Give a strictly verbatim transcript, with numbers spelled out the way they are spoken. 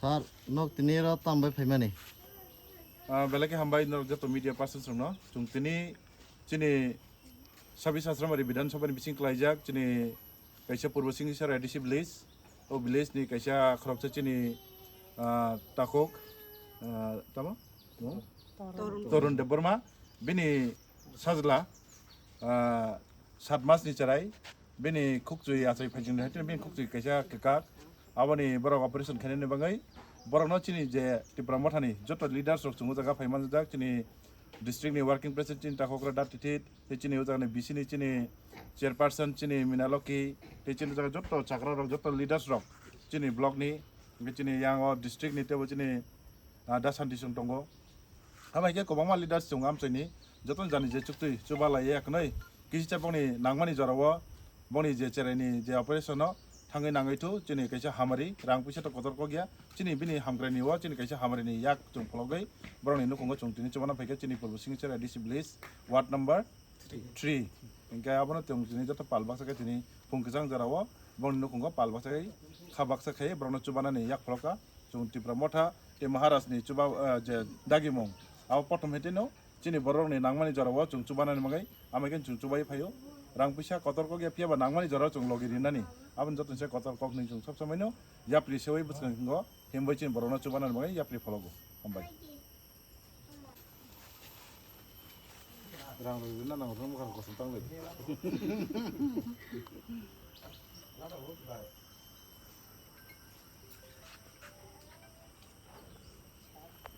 Sir, nok tini ro tam bai phaimani? Ah, belai khe hambai norok joto media persons rokno. Chwng tini chini Sabis Asramari Bidhan Sabha ni bising klaijak chini kaisa Purbo Singhisar A D C village. O village ni kaisa khoroksa chini, ah, takhuk, ah, tamo? Torun. Torun Debbarma. Bini sajla, ah, sat mas ni cherai. Bini khukchwi achai phaijing hai, bini khukchwi kaisa kwkak. Aboni borok operation khainani bagwi borokno chini je Tipra Mothani joto leaders rok chwng o jaga phai manjak, chini district ni working president chini Takhukra Da Tithit, tei chini o jaga ni B C ni chini chairperson chini Minaloki, tei chini o jaga joto chakra rok, joto leaders rok chini block ni, tei chini yang o district ni teibo chini, ah, Da Santi Song tongo. Abo hai khe kwbangma leaders chwng amchaini jotono jani je chuktwi chuba lai ya kwnwi kisicha bongni nangmani jorao bongni je cheraini je operation no thangwi nangwi thu chini kaisa hamari rang puisa to kotor kok ya chini bini hamkraini o chini kaisa hamari ni yak chwng phologwi borokni nukhungo chwng tini chubana phaikha chini Purbo Singhichar A D C village ward number three. Hingke abono tong tini joto pal baksa khe tini phung kwchang jorao bongni nukhungo pal baksa khe kha baksa khe borokno chubanani yak pholokha. Chwng Tipra Motha tei Maharaj ni chuba, ah, je dagimung abo pothom hete no chini borokni nangmani jorao chwng chubanani bagwi amai khe chwng chubai phaio. Rang puisa kotor kok ya phiya ba nangmani jorao chwng logi rinani aboni joto se kotor kok ni chwng sob somai no yapri sewi bwskango himbai chini borokno chubanani bagwi yapri phologo. Hambai. Rang rwgwina nang rwng bwkhang kosom tang lai.